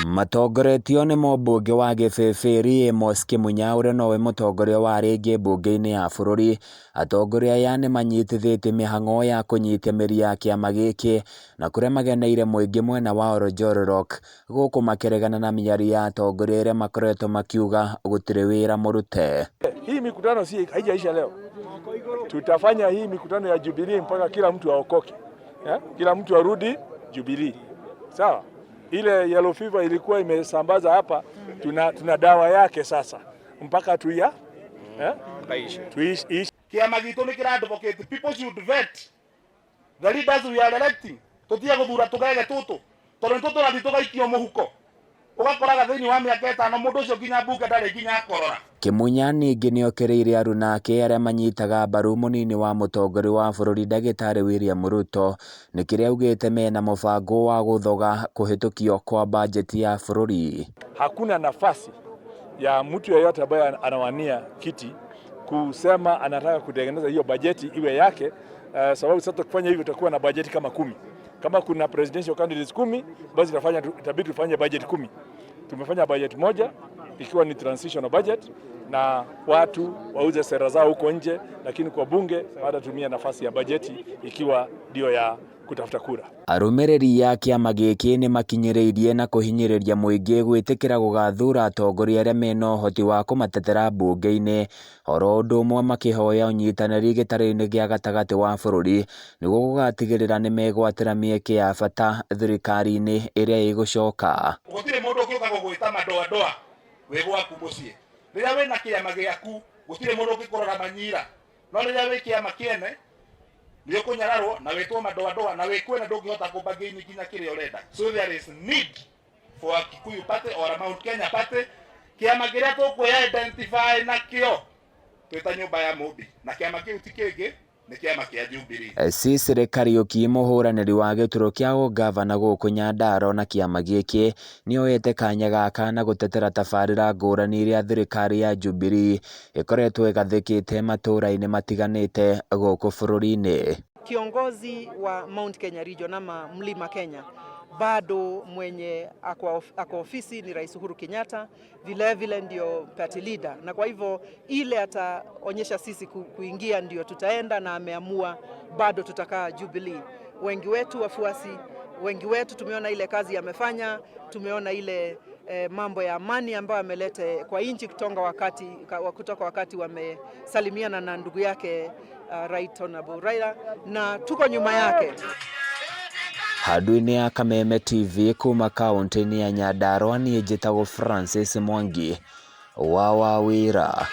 Matongoretio nĩ mũmbunge wa Gĩbĩbĩri Amos Kĩmunya ũrĩa nowe mũtongoria wa rĩngĩ mbunge-inĩ ya bũrũri. Atongoria aya nĩ manyitithĩtie mĩhang'o ya kũnyitia mĩri ya kĩama gĩkĩ na kũrĩa mageneire mũingĩ mwena wa Oljolorok gũkũ makĩregana na mĩario ya atongoria ĩrĩa makoretwo makiuga gũtirĩ wĩra mũrute. Hii mikutano si haijaisha leo. Tutafanya hii mikutano ya Jubilee mpaka kila mtu aokoke. Yeah? Kila mtu arudi Jubilee. Sawa? Ile yellow fever ilikuwa imesambaza hapa, tuna dawa yake sasa mpaka tuya eh? Tuishi. Kiama gitu nä kä advocate people should vet the leaders we are electing. Tutige guthura tugege tutu tondu nä tå tũgaikio mũhuko ũgakoraga thĩinĩ wa mĩaka 5 mũndũ ũcio nginya mbunge ndarĩ nginya akorora. Kĩmunya ningĩ nĩokĩrĩire aruna ake arĩa manyitaga mbaru mũnini wa mũtongoria wa bũrũri ndagĩtarĩ William Ruto nĩ kĩrĩa augĩte mena mũbango wa gũthoga kũhĩtũkio kwa bajeti ya bũrũri. Hakuna nafasi ya mtu yeyote ambaye anawania kiti kusema anataka kutengeneza hiyo bajeti iwe yake, sababu sasa tukifanya hivyo tutakuwa na bajeti kama 10. Kama kuna presidential candidates 10, basi itabidi tufanye budget 10. Tumefanya budget moja ikiwa ni transitional budget, na watu wauze sera zao huko nje, lakini kwa bunge hawatatumia nafasi ya bajeti ikiwa ndio ya kutafuta kura. Arũmĩrĩri a kĩama gĩkĩ nĩmakinyĩrĩirie na kũhinyĩrĩria mũingĩ gwĩtĩkĩra gũgathura atongoria arĩa mena ũhoti wa kũmatetera mbunge-inĩ oro ũndũ ũmwe makĩhoya ũnyitanĩri gĩtarũ-inĩ gĩa gatagatĩ wa bũrũri nĩguo gũgatigĩrĩra nĩmegwatĩra mĩeke ya bata thirikari-inĩ ĩrĩa ĩgũcoka. Gũtirĩ mũndũ ũngĩũka gũgwĩta madoadoa wĩ gwaku mũciĩ. Rĩrĩa wĩna kĩama gĩaku gũtirĩ mũndũ ũngĩkũrora manyira, no rĩrĩa wĩ kĩama kĩene nĩ ũkũnyararwo na wĩtwo madoadoa na wĩ kwene ndũngĩhota kũbargain nginya kĩrĩa ũrenda. So there is need for a Kikuyu party or a Mount Kenya party, kĩama kĩrĩa tũkwĩ identify nakĩo twĩta nyũmba ya Mũmbi, na kĩama kĩu ti kĩngĩ, nĩ kĩama kĩa Jubilee. Cicely Kariuki mũhũranĩri wa gĩturwa kĩa ũgavana gũkũ Nyandarua na kĩama gĩkĩ nĩoete kanya gaka na gũtetera tabarĩra ngũrani iria thirikari ya Jubilee ĩkoretwo ĩgathĩkĩte matũra-inĩ matiganĩte gũkũ bũrũri-inĩ. Kiongozi wa Mount Kenya region ama Mlima Kenya bado mwenye ako ofisi ni Rais Uhuru Kenyatta, vile vile ndio party leader, na kwa hivyo ile ataonyesha sisi kuingia ndio tutaenda, na ameamua bado tutakaa Jubilee. Wengi wetu wafuasi, wengi wetu tumeona ile kazi amefanya, tumeona ile mambo ya amani ambayo ameleta kwa nchi kutoka wakati wamesalimiana na ndugu yake Right Honorable Raila, na tuko nyuma yake. Handũ-inĩ ya Kameme TV kuma kaunti-inĩ ya Nyandarua, niĩ njĩtagwo Francis Mwangi wa Wawĩra.